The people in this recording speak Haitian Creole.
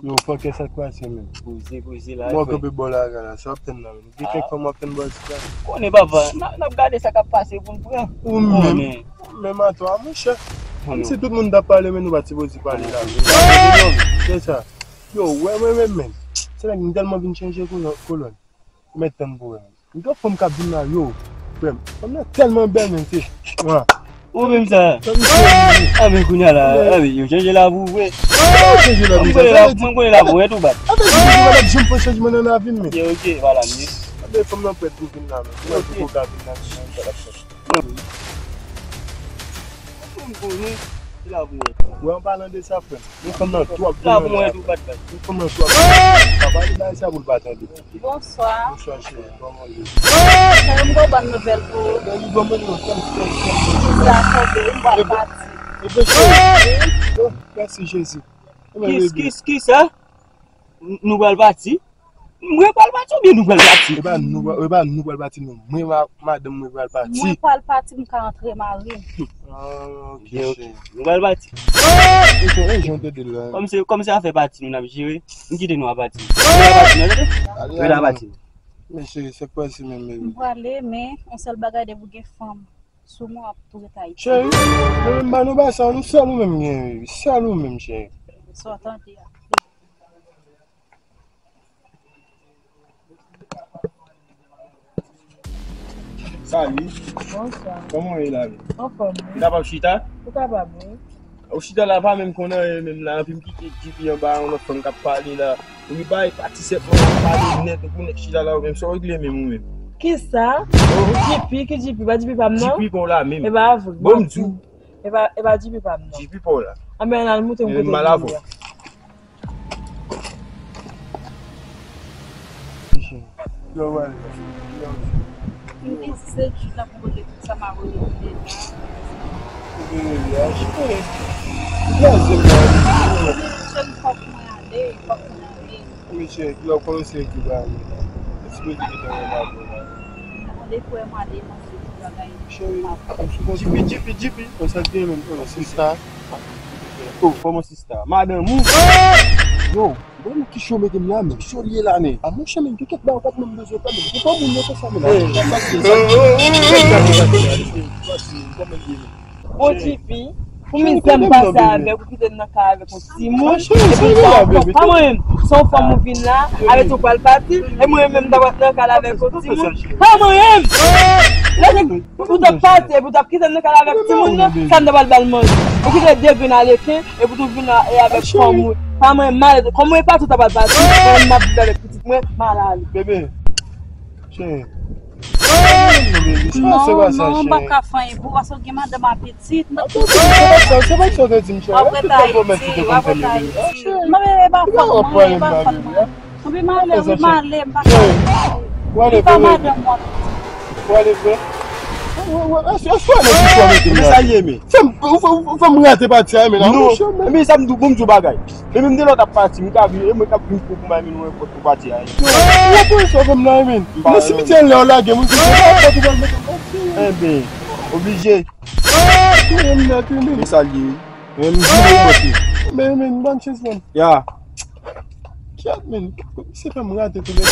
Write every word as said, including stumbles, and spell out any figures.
Yo, fòkè sa k pase, men. Poze, poze la, Mwen kanpe bò la, la, sa w ap tann la, men. Gen kèk fanm w ap tann bò isit la. Konnen, papa, n ap gade sa k ap pase pou n pran. Ou menm, ou menm atò, monchè. Kòmsi tout moun t ap pale, men nou pa t sipoze pale la. Se sa. Yo, wè, mwen menm, men. Se nèg m tèlman vin chanje kolòn. Ou mèt tann pou wè, men. Gen fanm k ap vin la, yo, frè m. Fanm nan tèlman bèl, men, se. Ou menm sa. A, men kounye a la, a, men yo chanje lavi w vre. Yo chanje lavi w vre. Mwen konnen lavi w tou bat. Sa vle di, mwen pa t janm fè chanjman nan lavi m, men. Ok, ok, vala m ye. A, men fanm nan prèt pou vin la, men. Mwen poko ka vin la, men, sa l ap fè. Mwen konnen, se lavi w. Wè, an palan de sa, frè m. Men fanm nan twòp. Lavi w tou bat, bat. Men fanm nan twòp. Pa pale bagay sa pou l pa tande. Bonswa. Bonswa, cheri. Kòman w ye? Cheri, m gon bòn nouvèl pou ou. Li gon bòn nouvèl. Kisa, konbyen, m pral pati. Ebyen, cheri. Mèsi, Jezi. Kis, kis, kisa? Nou pral pati? Mwen pral pati oubyen nou pral pati? E pa nou, e pa nou pral pati, non. Mwen, ma-, madanm mwen pral pati. Mwen pral pati, m ka antre mari m. Ah, ok, cheri. Nou pral pati. E jan w tande l la. Kòm se, kòm se afè pati nou n ap jere, m kite nou a pati. Nou pral pati, non, tande? Nou pral pati. Men cheri, se pa si menm, baby. M prale, men yon sèl bagay, depi w gen fanm sou mwen, w ap tou ret Ayiti. Cheri, nou menm ba nou ba sa, nou sèl ou menm gen, sèl ou menm, cheri. Sa w tande a. Salut. Bonswa. Kòman w ye la menm? Anfòm wi. Ou kapab chita? Ou kapab wi. Ou chita la pa menm konn anyen menm la, anpi m kite Djipi anba yon lòt fanm k ap pale la. Ou li bay pati sèt mwen ap pale nèt, ou pou nèt chita la ou menm, sa w regle menm ou menm? Kisa? Djipi, ki Djipi? Pa Djipi pa m non? Djipi pa w la menm. E pa vre. Bon, m di w. E pa, e pa Djipi pa m non. Djipi pa w la. Anben al montre m kote Djipi a. Yo, wè. Yo. M di se Jude la pou mande tout sa m a voye pou li la. Ou vin rele a, cheri. Blaze m nan. Cheri, fòk mwen ale, fòk mwen ale. Wi, cheri, kilè w kòmanse ekip la, men? Esplike ki tan mwen pa bon la. Ale frè m ale manje tout bagay. Cheri, Djipi, Djipi, Djipi. Konsa k gen menm, oh, sista. Oh, kòman sista? Madanm ou? Yo, bon, ki cho mete m la, men? Cho l ye la, men. A, monchè, men, gen kèk bagay ou pa t menm bezwen fè, men. Ou pa moun nan konsa, men. Bon, Djipi, pou mizè m pase avèk ou, kite m nan kay avèk yon timoun, epi sa ankò, pa mwen menm. Se yon fanm ou vin la, avèk ou pral pati, e mwen menm m ta pral nan kay avèk yon timoun. Pa mwen menm! Lè se Ou t ap pati, epi w t ap kite m nan kay la avèk timoun nan, sa m ta pral ba l manje. Ou kite de grenn areken, epi w tou vin la, e avèk fanm ou. Pa mwen malad, kòm mwen pati, w ta pral pati, mwen menm m ap viv avèk pitit mwen, m al ale. Bebe, cheri. Non, non, m p ap ka fè anyen pou ou, paske w gen madanm ak pitit, m p ap kite w. Se pa sa w te di m, cheri. W ap ret Ayiti, w ap ret Ayiti. Non, bebe, e pa fòt mwen, e pa fòt mwen. Anpi m ale, wi, m ale, m pa ka. Li pa madanm mwen. Ou ale vre? Èske w ale ki swa mete m la? Sa ye men. Fè m, fè m rate pati a, men la. Non, men sa m di w, bon, m di w bagay. Men menm de lè w t ap pati, m ka vin, e mwen k ap vin pou kouman men nou enpòt pou pati a. Ou wè sa w fè m la, men. Nan simityè lè w lage m, ou di se pa enpòt ou pral mete m pati. Enben, oblije. Men sa l ye wi. Men m di w, men, men, ban chans, man. Ya. Kyèt, men. Se fè m rate tou, men.